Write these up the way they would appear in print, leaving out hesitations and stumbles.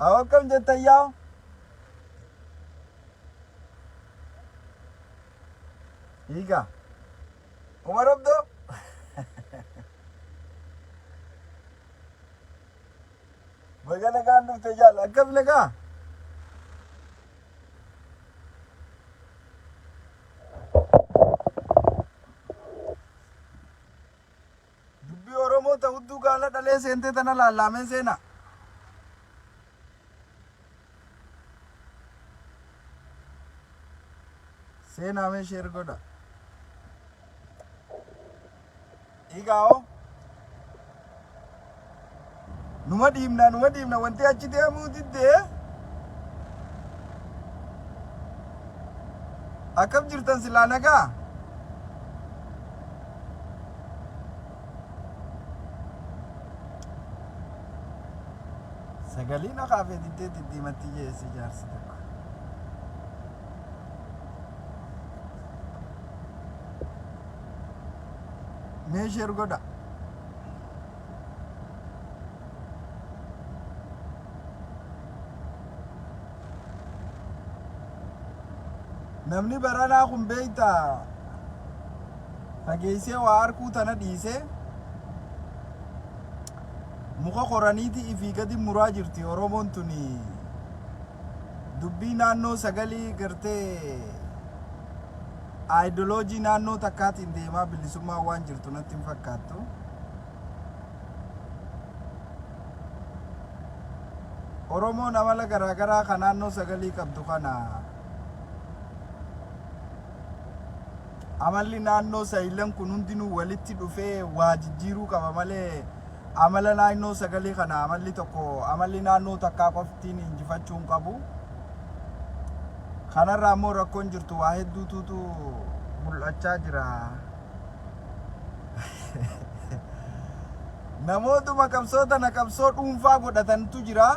Akkam jettan yaa? Hiikaa. Umar Abdoo. Baga nagaan dhufte jaal. Akkam nagaa? Dubbii Oromoo ta hudduu gaala dhalee seentee tana laallaamee seena. Seenaa mee share godha. Egaa numa dhiibna, numa dhiibna, wanti achi deemuu diddee. Akkam jirtan silaa, nagaa? Sagaliin akaafee diddee diddiimatti jeesse jaarsi tokko. Mee share godha. Namni baranaa kun beektaa, fageessee waa arkuu tana dhiisee muka koraniiti ifii gadi muraa jirti. Oromoon tuni dubbii naannoo sagalii gartee aayidoloojii naannoo takkaatiin deemaa bilisummaa waan jirtu natti hin fakkaattu. Oromoon amala garaagaraa kan naannoo sagalii qabdu kana, amalli naannoo sayilan kun hundinuu walitti dhufee waa jijjiiruu qaba malee, amala naannoo sagalii kana amalli tokko, amalli naannoo takkaa qoftiin injifachuu hin qabu. Kanarraa immoo rakkoon jirtu waa hedduutuutu mul'achaa jira. Namootuma qabsoo tana qabsoo dhuunfaa godhatantu jira.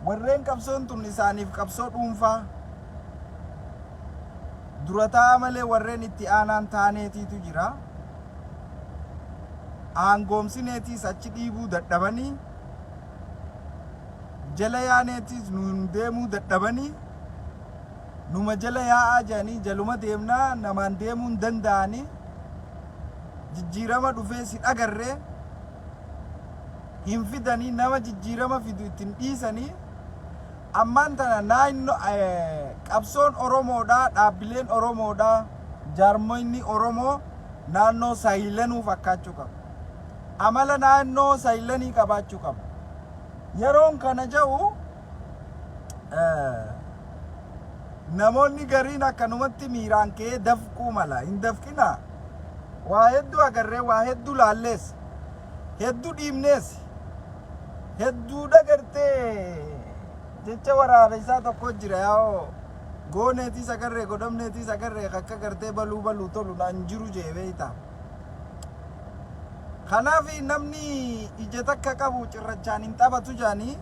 Warreen qabsoon tun isaaniif qabsoo dhuunfaa dura taa'aa malee warreen itti aanaan taaneetiitu jira. Aangoomsineetiis achi dhiibuu dadhabanii, jala yaaneetiis nuun deemuu dadhabanii, numa jala yaa'aa jedhanii jaluma deemnaa, namaan deemuu hin danda'anii, jijjiirama dhufee si dhagarree hin fidanii, nama jijjiirama fidu ittiin dhiisanii. Ammaan tana naannoo qabsoon Oromoodha, dhaabbileen Oromoodha, jaarmoyni Oromoo naannoo saayilanuu fakkaachuu qaba. Amala naannoo saayilanii qabaachuu qaba. Yeroon kana jedhu namoonni gariin akkanumatti miiraan ka'ee dafquu mala. Hin dafqinaa. Waa hedduu agarree, waa hedduu laallees, hedduu dhiibnees, hedduudha gartee jecha waraabessaa tokko jira yaa'oo gooneetiis agarree, godhamneetiis agarree, akka gartee baluu baluu tolu naan jiru jee beeyta. Kanaaf namni ija takka qabu cirrachaan hin taphatu jaanii.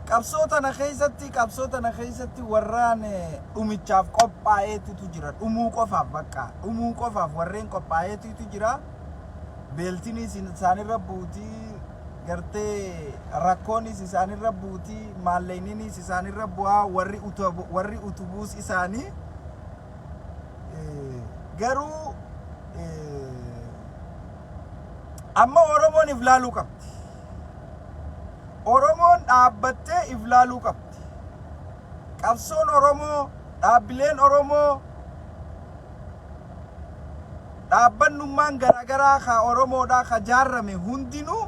Qabsoo tana keessatti warraan dhumichaaf qophaa'eetutu jira. Dhumuu qofaaf, bakka dhumuu qofaaf warreen qophaa'eetutu jira. Beeltinis isaanirra buutii, gartee rakkoonis isaanirra buutii, maallaqninis isaanirra bu'aa, warri utubuus isaanii. Garuu amma Oromoon if laaluu qabdi. Oromoon dhaabbattee if laaluu qabdi. Qabsoon Oromoo, dhaabbileen Oromoo, dhaabbannummaan garaagaraa ka Oromoodhaa ka jaarrame hundinuu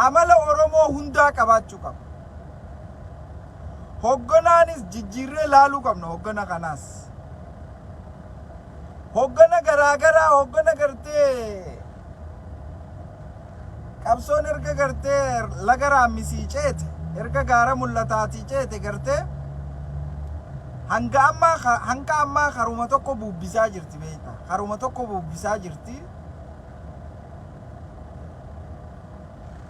amala Oromoo hundaa qabaachuu qaba. Hogganaanis jijjiirree laaluu qabna hoggana kanaas. Hoggana garaagaraa, hoggana gartee qabsoon erga gartee laga raammisii ceete, erga gaara mul'ataatii ceete, gartee hanga ammaa karuma tokko buubbisaa jirti beekta. Karuma tokko buubbisaa jirti.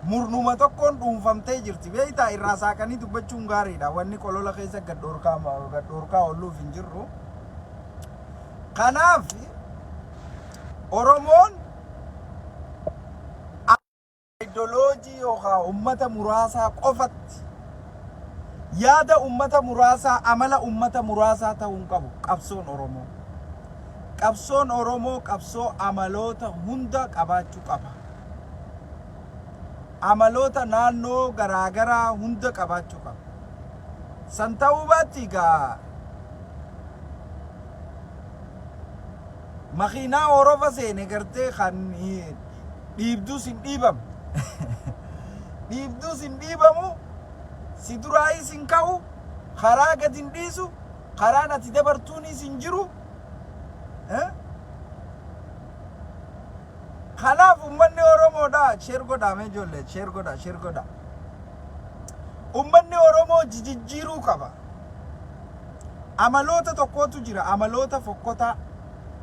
Murnuma tokkoon dhuunfamtee jirti beektaa. Irraa saaqanii dubbachuun gaariidha. Wanni qolola keessa gad dhoorkaa oolluuf hin jirru. Kanaaf Oromoon Aayidoloojii yookaan ummata muraasaa qofatti, yaada ummata muraasaa, amala ummata muraasaa ta'uu hin qabu qabsoon Oromoo. Qabsoon Oromoo qabsoo amaloota hunda qabaachuu qaba. Amaloota naannoo garaa garaa hunda qabaachuu qaba. San ta'uu baatti egaa makiinaa horofa seene gartee kan dhiibduus hin dhiibamu. Dhiibduus hin dhiibamu, si duraayis hin ka'u, karaa gad hin dhiisu, karaan ati dabartuunis hin jiru. Eh? Kanaaf ummanni Oromoodha share godhaa mee ijoollee, share godhaa, share godhaa. Ummanni Oromoo jijijjiiruu qaba. Amaloota tokkootu jira, amaloota fokkotaa,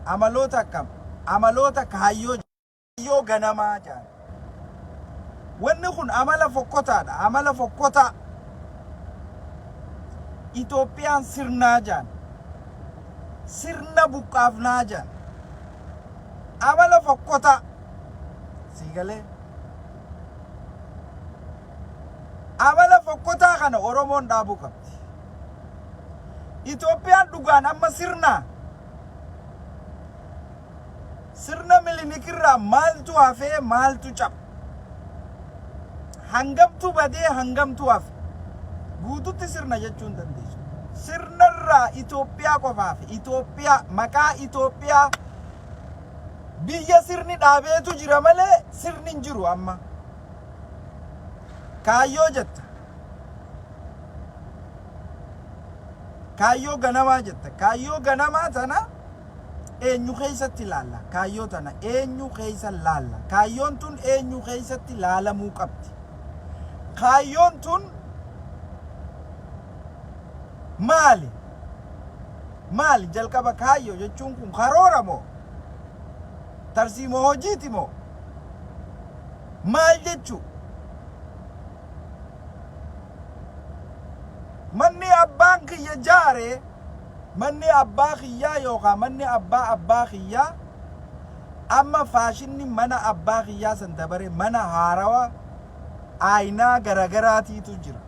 amaloota akkam, amaloota kaayyoo kaayyoo ganamaa jedhan. Wanni kun amala fokkotaadha, amala fokkotaa. Itoophiyaan sirnaa jedhan. Sirna buqqaafnaa jedhan. Amala fokkotaa. Sii galee? Amala fokkotaa kana Oromoon dhaabuu qabdi. Itoophiyaan dhugaan amma sirnaa? Sirna Milinikirraa maaltu hafee maaltu caba? Hangamtu badee hangamtu hafe? Guututti sirna jechuu hin dandeessu. Sirnarraa Itoophiyaa qofa hafe. Itoophiyaa, maqaa Itoophiyaa biyya sirni dhaabeetu jira malee sirni hin jiru amma. Kaayyoo jetta. Kaayyoo ganamaa jetta. Kaayyoo ganamaa tana eenyu keessatti laalla? Kaayyoo tana eenyu keessa laalla? Kaayyoon tun eenyu keessatti laalamuu qabdi? Kaayyoon tun maali? Maali jalqaba kaayyoo jechuun kun karoora moo? Tarsiimoo hojiiti moo? Maal jechuu? Manni abbaan kiyya jaare, manni abbaa kiyyaa yookaan manni abbaa abbaa kiyyaa amma faashinni mana abbaa kiyyaa san dabare mana haarawa aayinaa garagaraatiitu jira.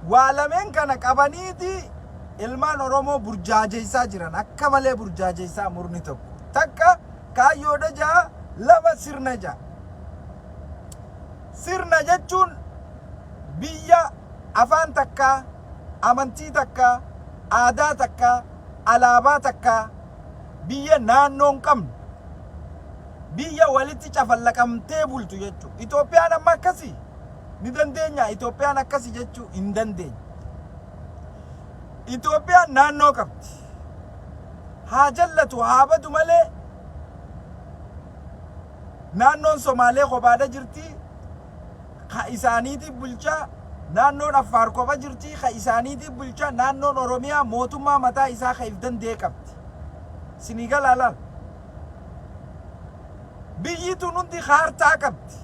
Waa lameen kana qabaniiti ilmaan Oromoo burjaajeessaa jiran, akka malee burjaajeessaa murni tokko. Takka kaayyoodha ja'a, lama sirna ja'a. Sirna jechuun biyya afaan takkaa, amantii takkaa, aadaa takkaa, alaabaa takkaa, biyya naannoo hin qabne, biyya walitti cafallaqamtee bultu jechuudha. Itoophiyaan amma akkasii ni dandeenya? Itoophiyaan akkasi jechuu hin dandeenye. Itoophiyaan naannoo qabdi. Haa jallatu haa badu malee naannoon Somaalee kophaadha jirti. Ka isaaniitiif bulchaa, naannoon Affaar kopha jirti, ka isaaniitiif bulchaa, naannoon Oromiyaa mootummaa mataa isaa ka if danda'e qabdi. Sinii galaa laal. Biyyi tun hundi kaartaa qabdi.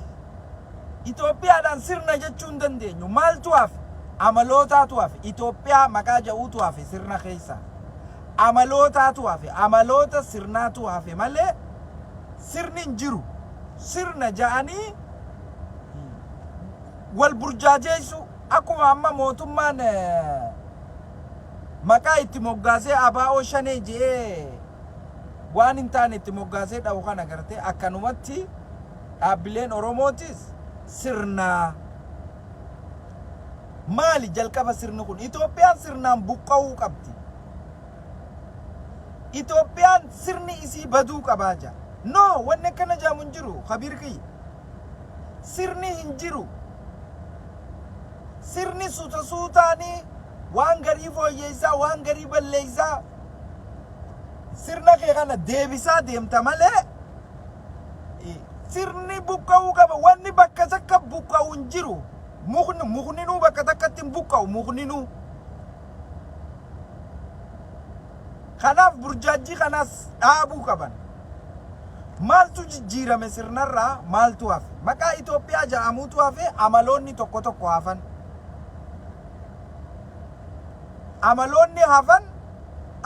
Itoophiyaadhaan sirna jechuu hin dandeenyu. Maaltu hafe? Amalootaatu hafe. Itoophiyaa maqaa ja'uutu hafe sirna keessaa. Amalootaatu hafe. Amaloota sirnaatu hafe malee sirni hin jiru. Sirna ja'anii wal burjaajeessuu, akkuma amma mootummaan maqaa itti moggaasee ABO Shanee je'ee waan hin taane itti moggaasee dhahu kana gartee, akkanumatti dhaabbileen Oromootis sirnaa maali jalqaba sirni kun? Itoophiyaan sirnaan buqqa'uu qabdi. Itoophiyaan sirni isii baduu qabaa jaa. No, wanni akkana jaamu hin jiru, kabiir kiyya. Sirni hin jiru. Sirni suuta suutaanii waan garii fooyyeessaa, waan garii balleessaa, sirna kee kana deebisaa deemta malee sirni buqqa'uu qaba. Wanni bakka takka buqqa'u hin jiru. Mukni mukninuu bakka takkatti hin buqqa'u mukninuu. Kanaaf burjaajjii kanas dhaabuu qaban. Maaltu jijjiirame sirnarraa, maaltu hafe? Maqaa Itoophiyaa ja'amuutu hafe, amaloonni tokko tokko hafan. Amaloonni hafan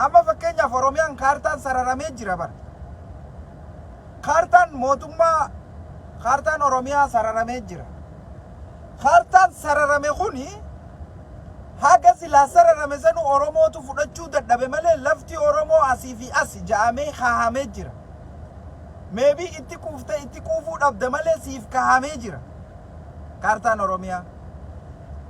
Amma fakkeenyaaf Oromiyaan kaartaan sararamee jira bara. Kaartaan mootummaa, kaartaan Oromiyaa sararamee jira. Kaartaan sararame kuni haga silaa sararame sanu Oromootu fudhachuu dadhabe malee lafti Oromoo asii fi asi ja'amee kaahamee jira. Maybe itti quuftee itti quufuu dhabde malee siif kaahamee jira. Kaartaan Oromiyaa.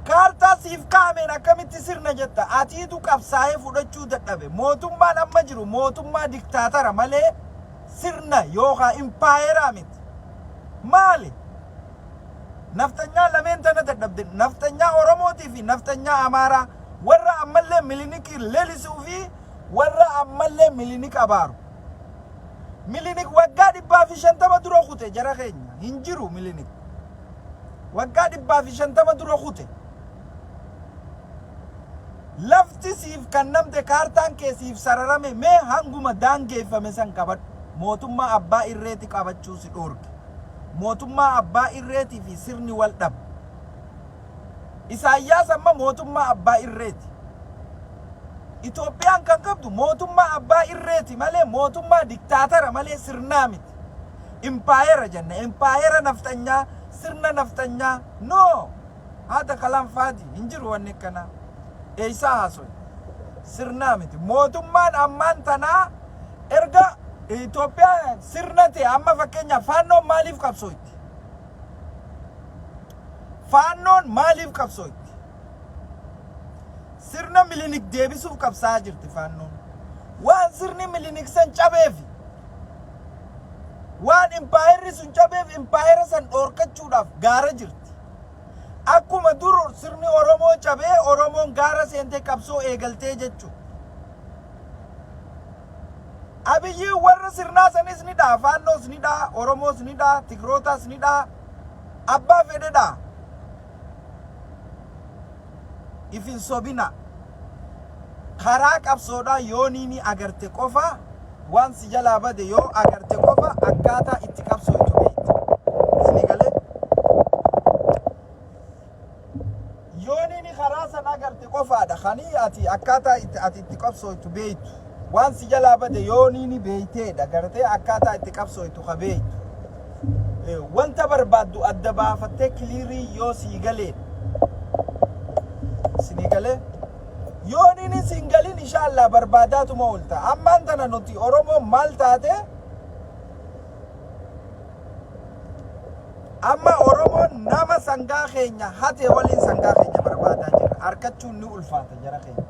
Kaartaa siif kaa'ameen akkamitti sirna jetta? Atiitu qabsaa'ee fudhachuu dadhabe. Mootummaan amma jiru mootummaa diktaatara malee sirna yookaan impaayeraa miti. Maali? Nafxanyaa lameen tana dadhabde. Nafxanyaa Oromootii fi nafxanyaa Amaaraa, warra ammallee Milinikii lelisuu fi warra ammallee Milinik abaaru. Milinik waggaa 150 dura kute, jara keenya. Hin jiru Milinik. Waggaa 150 dura kute. Lafti siif kannamte, kaartaan kee siif sararame, mee hanguma daangeeffame san qabadhu. Mootummaa abbaa irreeti qabachuu si dhoorge. Mootummaa abbaa irreetii fi sirni wal dhaba. Isaayyaas amma mootummaa abbaa irreeti. Itoophiyaan kan qabdu mootummaa abbaa irreeti malee, mootummaa diktaatara malee sirnaa miti. Impaayera jenna. Impaayera nafxanyaa, sirna nafxanyaa. No! Haada kalaan faadi hin jiru wanni akkanaa. Eeysaa haasoy? Sirnaa miti. Mootummaan ammaan tanaa erga Itoophiyaa sirna ta'e, amma fakkeenyaaf Faannoon maaliif qabsootti? Faannoon maaliif qabsootti? Sirna Milinik deebisuuf qabsaa'aa jirti Faannoon. Waan sirni Milinik san cabeefi, waan impaayerri sun cabeef, impaayera san dhoorkachuudhaaf gaara jirti. Akkuma dur sirni Oromoo cabee Oromoon gaara seentee qabsoo eegaltee jechuudha. Abiyyiin warra sirnaa sanis ni dha'a, Faannoos ni dha'a, Oromoos ni dha'a, Tigrootaas ni dha'a, abbaa fedhe dha'a. If hin sobina. Karaa qabsoodhaa yoo ni agarte qofa, waan si jalaa bade yoo agarte qofa, akkaataa itti qabsootu beekta. Isinii galee? Yoo ni karaa san agarte qofaadha kanii ati akkaataa itti ati itti qabsootu beektu. Waan si jalaa bade yoo ni beeyteedha gartee akkaataa itti qabsootu ka beektu. Wanta barbaaddu adda baafattee clear yoo sii galee. Isinii galee? Yoo nini siin galin, inshallah barbaadaatuma oolta. Ammaan tana nuti Oromoon maal taate? Amma Oromoon nama sangaa keenya hate waliin sangaa keenya barbaadaa jira. Harkachuun ni ulfaata, jara keenya.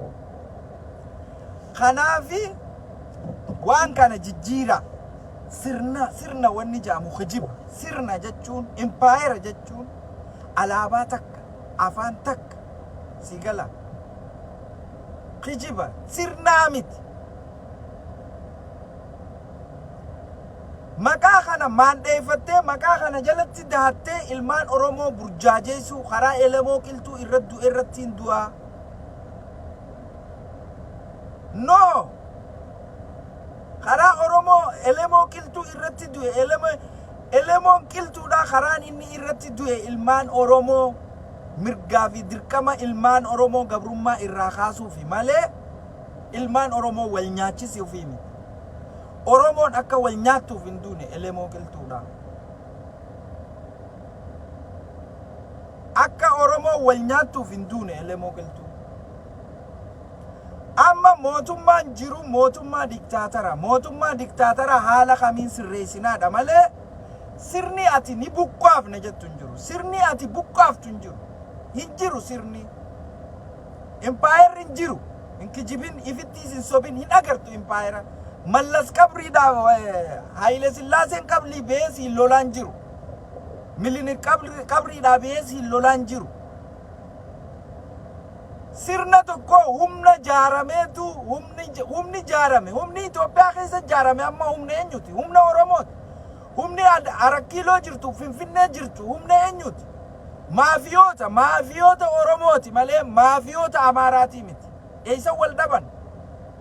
Kanaafi waan kana jijjiira. Sirna, sirna wanni jedhamu kijiba. Sirna jechuun, impaayera jechuun alaabaa takka, afaan takka, si gala. Kijiba, sirnaa miti. Maqaa kana maandheeffattee, maqaa kana jalatti dahattee ilmaan Oromoo burjaajeessuu, karaa Elemoo Qilxuu irratti du'e irratti hin du'aa. No! Karaa Oromoo Elemoo Qilxuu irratti du'e, Elemoon Qilxuudha, karaan inni irratti du'e ilmaan Oromoo mirgaa fi dirqama ilmaan Oromoo gabrummaa irraa kaasuufi malee ilmaan Oromoo wal nyaachisuufi miti. Oromoon akka wal nyaattuuf hin duune Elemoo Qilxuudha. Akka Oromoo wal nyaattuuf hin duune Elemoo Qilxuu. Amma mootummaan jiru mootummaa diktaatara. Mootummaa diktaatara haala kamiin sirreessinaadha malee sirni ati ni buqqaafne jettu hin jiru. Sirni ati buqqaaftu hin jiru. Hin jiru sirni. Impaayerri hin jiru. Hin kijibin, ifittiis hin sobin, hin agartu impaayera. Mallas qabriidhaaf, Haayile Sillaaseen qabrii ba'ee siin lolaan jiru. Milinik qabriidhaa ba'ee siin lolaan jiru. Sirna tokko humna jaarameetu, humni jaarame, humni Itoophiyaa keessa jaarame amma humna eenyuti? Humna Oromooti. Humni Arakkiiloo jirtu, Finfinnee jirtu humna eenyuti? Maafiyoota, maafiyoota Oromooti malee maafiyoota Amaaraatii miti. Eessa wal dhaban?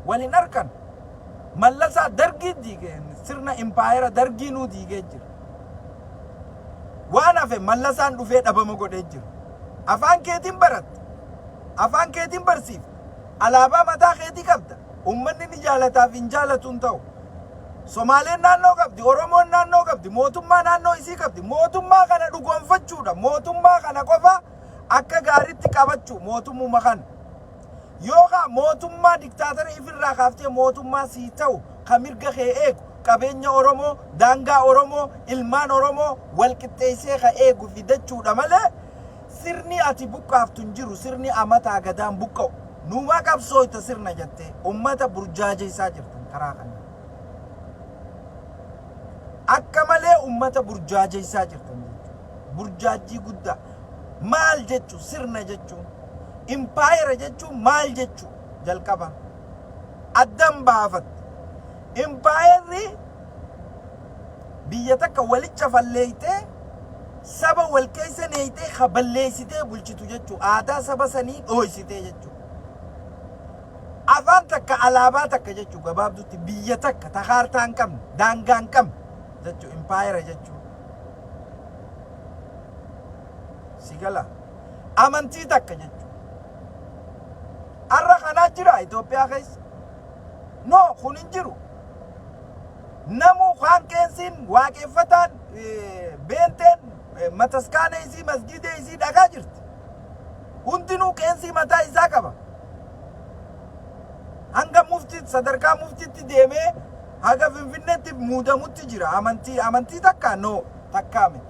Wal hin arkan. Mallasaa Dargii diige, sirna impaayera Dargiinuu diigee jira. Waan hafe Mallasaan dhufee dhabama godhee jira. Afaan keetiin baratta. Afaan keetiin barsiifta. Alaabaa mataa keetii qabda. Ummanni ni jaalataaf hin jaalatu hin ta'u. Somaaleen naannoo qabdi, Oromoon naannoo qabdi, mootummaa naannoo isii qabdi. Mootummaa kana dhugoonfachuudha. Mootummaa kana qofa akka gaariitti qabachuu mootummuma kana. Yookaan mootummaa diktaatara ifirraa kaaftee mootummaa sii ta'u ka mirga kee eegu, qabeenya Oromoo, daangaa Oromoo, ilmaan Oromoo wal qixxeessee ka eegu fidachuudha malee sirni ati buqqaaftu hin jiru. Sirni amataa gadaan buqqa'u. Numa qabsooyta sirna jettee ummata burjaajessaa jirtan karaa kana. Akka malee ummata burjaajessaa jirtan jechuudha. Burjaajjii guddaa. Maal jechu sirna jechuun? Impaayera jechuun maal jechu jalqaba? Addan baafatte. Impaayerri biyya takka walicha falleeytee, saba wal keessa neeytee, ka balleessitee bulchitu jechuu, aadaa saba sanii dhooysitee jechuu, afaan takka, alaabaa takka jechuu, gabaabdutti biyya takka ta kaartaa hin qabne, daangaa hin qabne jechuu impaayera jechuu. Si gala? Amantii takka jechuu. Har'a kanaa jira Itoophiyaa keessa? No, kun hin jiru. Namu kaan qeensiin waaqeffataan, beenteen mataskaana isii, masgiida isii dhagaa jirti. Hundinuu qeensii mataa isaa qaba. Hanga mufti, sadarkaa muftitti deemee haga Finfinneetti muudamutti jira. Amantii takka no, takkaa miti.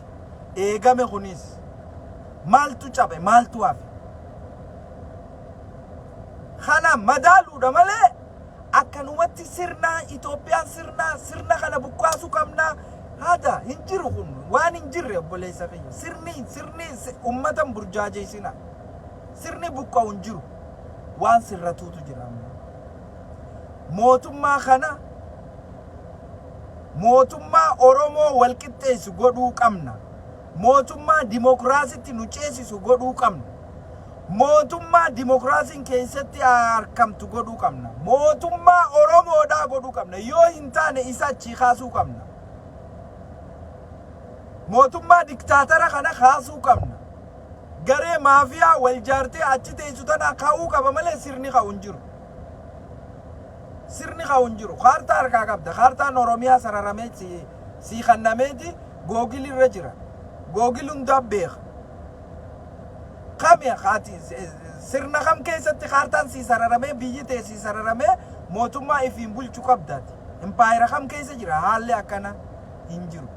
Eegame kunis maaltu cabe, maaltu hafe? Kana madaaluudha malee akkanumatti sirna Itoophiyaan sirna kana buqqaasuu qabna haada hin jiru. Kun waan hin jirre, obboleessa kiyya. Sirni ummata hin burjaajeessina. Sirni buqqa'u hin jiru, waan sirratuutu jira. Amma mootummaa kana mootummaa Oromoo walqixxeessu godhuu qabna. Mootummaa dimokiraasitti nu ceesisu godhuu qabna. Mootummaa dimokiraasiin keessatti argamtu godhuu qabna. Mootummaa Oromoodhaa godhuu qabna. Yoo hin taane isa achii kaasuu qabna. Mootummaa diktaatara kana kaasuu qabna. Garee maafiyaa wal jaartee achi teessu tana ka'uu qaba malee sirni ka'u hin jiru. Sirni ka'u hin jiru. Kaartaa harkaa qabda. Kaartaan Oromiyaa sararamee sii kennameeti Google irra jira. Google hundaa beeka. Kami ati sirna kam keessatti kaartaan sii sararamee, biyyi ta'e sii sararamee, mootummaa ifiin bulchu qabdaati? Impaayera kam keessa jira? Haalli akkana hin jiru.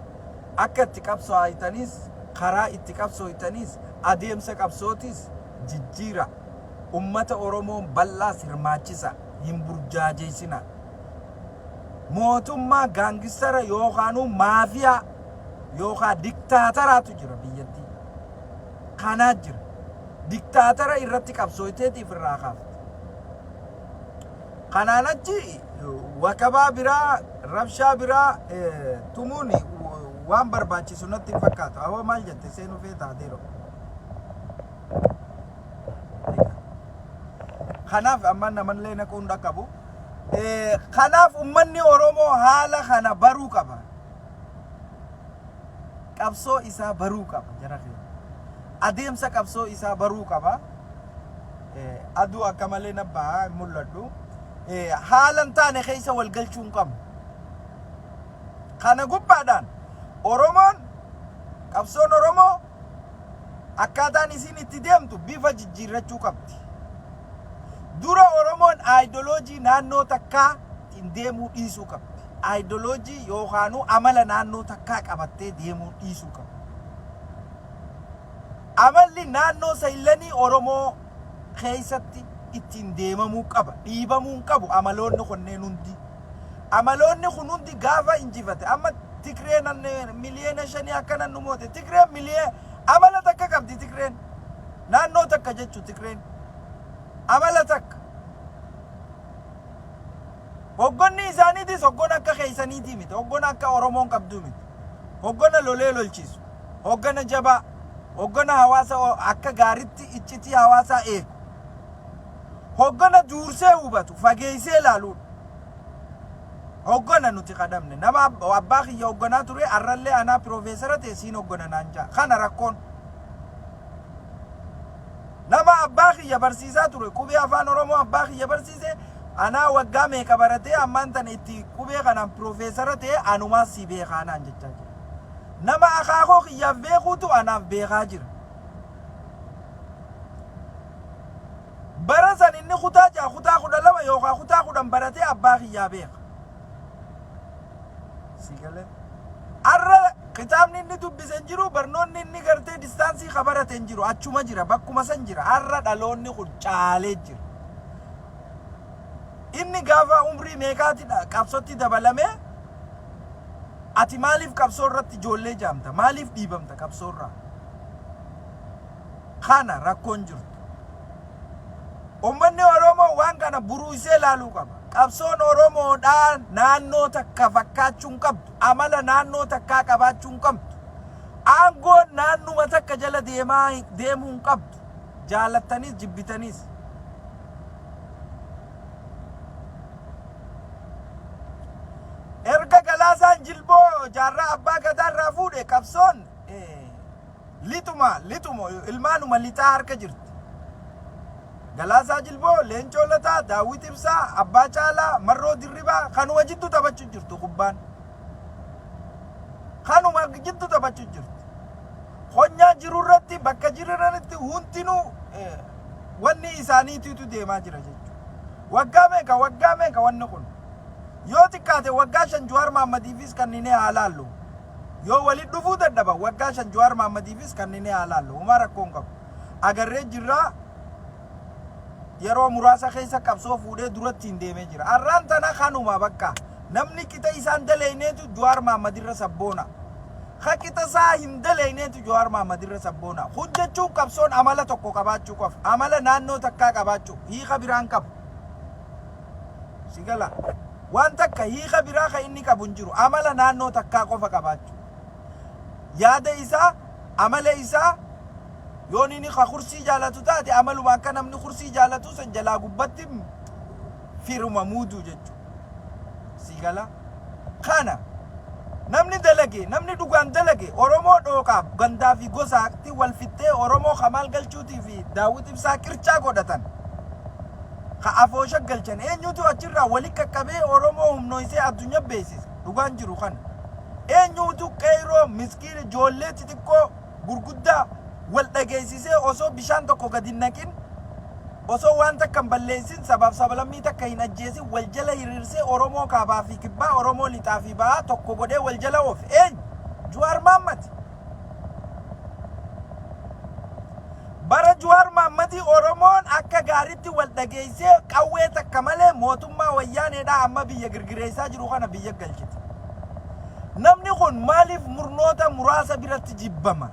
Akka itti qabsoo'aytanis, karaa itti qabsoo'aytanis, adeemsa qabsootis jijjiira. Ummata Oromoo bal'aas hirmaachisa. Hin burjaajeessina. Mootummaa gangster yookaanuu maafiyaa yookaan diktaataraatu jira biyyattii. Kanaa jira. Diktaatara irratti qabsooyteetiif irraa kaafte. Kanaan achi wakabaa biraa, rabshaa biraa tumuun waan barbaachisu natti hin fakkaatu. Awwa, maal jette? Seenuu feetaa adeero? Kanaaf amma namallee naquun dhaqqabu. Kanaaf ummanni Oromoo haala kana baruu qaba. Qabsoo isaa baruu qaba jara keenya. Adeemsa qabsoo isaa baruu qaba. Aduu akka malee na bahaa hin mul'adhu. Haala hin taane keessa wal galchuu hin qabnu. Kana gubbaadhaan Oromoon, qabsoon Oromoo akkaataan isiin itti deemtu bifa jijjiirrachuu qabdi. Dura Oromoon aayidoloojii naannoo takkaa ittiin deemuu dhiisuu qabdi. Aayidoloojii yookaanuu amala naannoo takkaa qabattee deemuu dhiisuu qabdi. Amalli naannoo saylanii Oromoo keessatti ittiin deemamuu qaba. Dhiibamuu hin qabu amaloonni kunneen hundi. Amaloonni kun hundi gaafa injifate, amma Tigreen 5 miliyoona akkana nu moote. Tigreen amala takka qabdi. Tigreen naannoo takka jechu. Tigreen amala takka. Hoggonni isaaniitis hoggona akka keessaniitii miti. Hoggona akka Oromoon qabduu miti. Hoggona lolee lolchiisu. Hoggana jabaa. Hoggana hawaasa akka gaaritti iccitii hawaasaa eegu. Hoggana duursee hubatu, fageessee ilaaluudha. Hoggana nuti kadhamne. Nama abbaa kiyya hogganaa ture arrallee anaa piroofeesara ta'e siin hoggana naan jaa. Kana rakkoon. Nama abbaa kiyya barsiisaa ture, qubee afaan Oromoo abbaa kiyya barsiise. Anaa waggaa meeqa baratee ammaan tana itti qubee kanaan piroofeesara ta'e anumaa si beekaa naan jechaa jira. Nama akaakoo kiyyaaf beekuutu anaaf beekaa jira. Bara san inni kutaa 6, kutaa 12 yookaan kutaa 10 baratee abbaa kiyyaa beeka. Si galee? Arra kitaabni inni dubbise hin jiru, barnoonni inni gartee distaansii ka barate hin jiru, achuma jira, bakkuma san jira. Arra dhaloonni kun caalee jira. Inni gaafa umrii meeqaati qabsotti dabalame, ati maaliif qabsoo irratti ijoollee jaamta? Maaliif dhiibamta qabsoo irraa? Kana rakkoon jirtu. Uummanni Oromoo waan kana buruuysee ilaaluu qaba. Qabsoon Oromoodhaa naannoo takka fakkaachuu hin qabdu. Amala naannoo takkaa qabaachuu hin qabdu. Aangoon naannuma takka jala deemaa deemuu hin qabdu. Jaalattaniis jibbitaniis. Erga Galaasaan Jilboo jaarraa abbaa gadaa irraa fuudhe qabsoon lixuma lixuma ilmaanuma lixaa harka jirti. Galaasaa Jilboo, Leencoo Lataa, Daawwit Ibsaa, Abbaa Caalaa, Marroo Dirribaa kanuma jiddu taphachuu jirtu kubbaan. Kanuma jiddu taphachuu jirti. Konyaa jiru irratti bakka jiranitti hundinuu wanni isaaniitiitu deemaa jira jechuudha. Waggaa meeqa waggaa meeqa wanni kun? Yoo xiqqaate waggaa 5 Jawaar Mahaammadiifis kanninee haa laallu. Yoo walitti dhufuu dadhaban waggaa 5 Jawaar Mahaammadiifis kanninee haa laallu. Homaa rakkoo hin qabu. Agarree jirraa yeroo muraasa keessa qabsoo fuudhee duratti hin deemee jira. Arraan tana kanuma bakka namni qixa isaan daleeyneetu Jawaar Mahaammad irra sabboona. Ka qixa isaa hin daleeyneetu Jawaar Mahaammad irra sabboona. Kun jechuun qabsoon amala tokko qabaachuu qofa. Amala naannoo takkaa qabaachuu. Hiika biraan qabu. Si gala. Waan takka hiika biraa kan inni qabu hin jiru. Amala naannoo takkaa qofa qabaachuu. Yaada isaa, amala isaa yoon inni ka kursii jaalatu taate amaluma akka namni kursii jaalatu san jalaa gubbatti firuma muuduu jechuudha. Si gala. Kana namni dalage, namni dhugaan dalage Oromoo dhooqaaf gandaa fi gosaatti wal fixxee Oromoo Kamaal Galchuutii fi Daawwit Ibsaa qircaa godhatan. Ka afoosha galchan eenyutu achirraa wali qaqqabee Oromoo humnooysee addunyaa beeksise dhugaan jiru kana. Eenyutu qeeyroo miskiina ijoollee xixiqqoo gurguddaa wal dhageessisee osoo bishaan tokko gad hin naqin osoo waan takka hin balleessin sabaaf sablammii takka hin ajjeesin wal jala hiriirsee Oromoo kaabaa fi kibbaa Oromoo lixaa fi bahaa tokko godhee wal jala oofe eenyu? Juwaar Maammati. Bara Juwaar Maammatii Oromoon akka gaaritti wal dhageessee qawwee takka malee mootummaa wayyaaneedhaa amma biyya girgireessaa jiru kana biyya galchite. Namni kun maaliif murnoota muraasa biratti jibbama?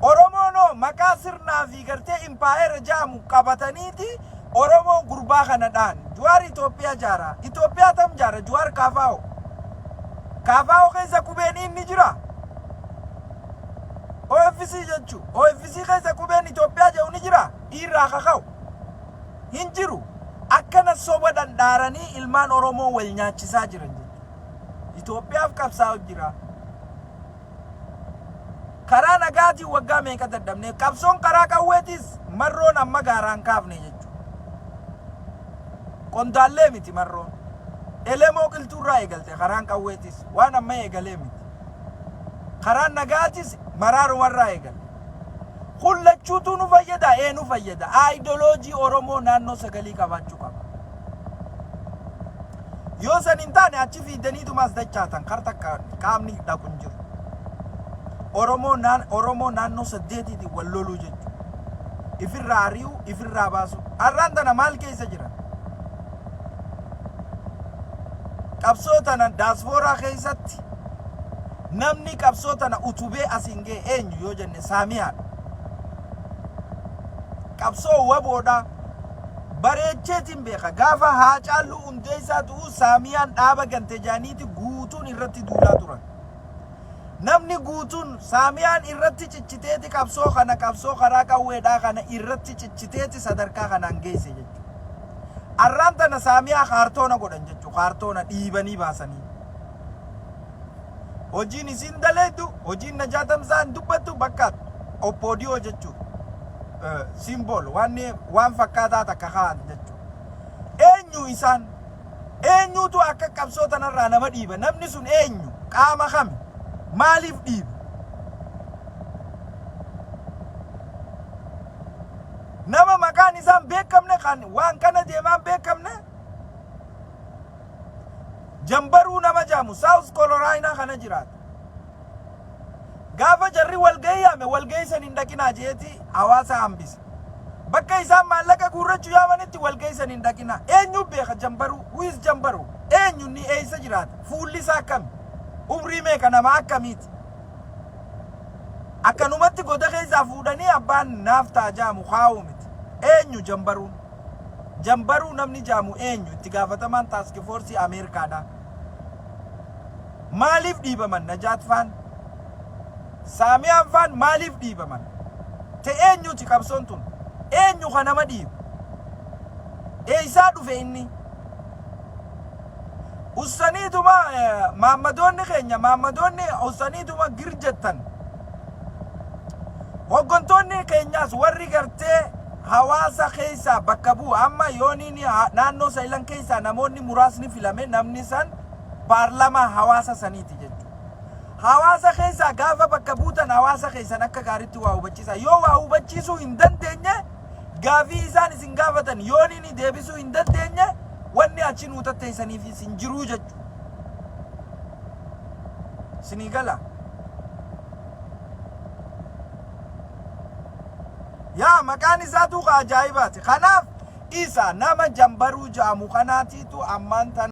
Oromoonoo maqaa sirnaa fi gartee impaayera ja'amu qabataniiti Oromoo gurbaa kana dhaan. Juwaar Itoophiyaa jaara. Itoophiyaa tam jaara? Juwaar Kaafaa'o. Kaafaa'o keessa qubeen inni jira. OFC jechu. OFC keessa qubeen Itoophiyaa jedhu ni jira. Dhiirraa kaka'u. Hin jiru. Akkana soba dhandhaaranii ilmaan Oromoo wal nyaachisaa jiran jechuudha. Itoophiyaaf qabsaa'u jira. Karaa nagaatiin waggaa meeqa dadhabne qabsoon karaa qawweetis marroon amma gaaraan kaafne jechuudha. Qondaallee miti marroon. Elemoo qilxuurraa eegalte karaan qawweetis waan amma eegalee miti. Karaan nagaatis maraarumarraa eegale. Kun lachuutuu nu fayyada? Ee nu fayyada. Aayidoloojii Oromoo naannoo sagalii qabaachuu qaba. Yoo san hin taane achi fiidaniitumaas dachaatan kar takka qaamni dhaqu hin jiru. Oromoo naan Oromoo naannoo saddeetiitiin wal loluu jechuudha. Ifirraa ari'uu, ifirraa baasuu. Har'aan tana maal keessa jiran? Qabsoo tana daaspooraa keessatti namni qabsoo tana utubee asiin ga'e eenyu yoo jenne Saamiyaadha. Qabsoo waboodhaa bareecheetiin beeka. Gaafa Haacaaluu Hundeessaa du'u Saamiyaan dhaaba gante jaaniiti guutuun irratti duulaa turan. Namni guutuun Saamiyaan irratti cichiteeti qabsoo kana qabsoo karaa qawweedhaa kana irratti cichiteeti sadarkaa kanaan geesse jechuudha. Arraan tana Saamiyaa kaartoona godhan jechuudha. Kaartoona dhiibanii baasanii. Hojiin isiin daleeddu, hojiin Najaa Tamsaan dubbattu bakka oppoodiyoo jechuudha. Simbool waan waan fakkaataa takka kaa'an jechuudha. Eenyu isaan? Eenyuutu akka qabsoo tanarraa nama dhiiba? Namni sun eenyu? Qaama kami? Maaliif dhiiba? Nama maqaan isaa hin beekamne kan waan kana deemaa hin beekamne Jambaruu nama jaamu South Carolina kana jiraata. Gaafa jarri walgahii yaame walgahii san hin dhaqinaa jeeti hawaasa hambise. Bakka isaan maallaqa guurrachuu yaamanitti walgahii san hin dhaqinaa. Eenyu beeka Jambaruu? Who is Jambaruu? Eenyu inni eessa jiraata? Fuulli isaa akkami? Umrii meeqa nama akkamiiti? Akkanumatti goda keessaa fuudhanii abbaan naaf ta'a jaamu kaa'uu miti. Eenyu Jambaruun? Jambaruu namni jaamu eenyu? Itti gaafatamaan taaski foorsii Ameerikaadha. Maaliif dhiibaman Najaat faan? Saamiyaan faan maaliif dhiibaman? Te eenyuti qabsoon tun? Eenyu ka nama dhiibu? Eeysaa dhufe inni? Ussaniituma maammadoonni keenya maammadoonni ussaniituma gir jettan. Hoggantoonni keenyaas warri gartee hawaasa keessaa bakka bu'u amma yooniin naannoo Sayilan keessaa namoonni muraasni filame namni san paarlamaa hawaasa saniiti jechuudha. Hawaasa keessaa gaafa bakka buutan hawaasa keessan akka gaariitti waa hubachiisa. Yoo waa hubachiisuu hin dandeenye gaafii isaan isin gaafatan yooniin deebisuu hin dandeenye wanni achi nuu tatteessaniif isin jiruu jechuudha. Isinii gala. Yaa maqaan isaatuu ka ajaa'ibaati. Kanaaf isa nama Jambaruu ja'amu kanaatiitu ammaan tana.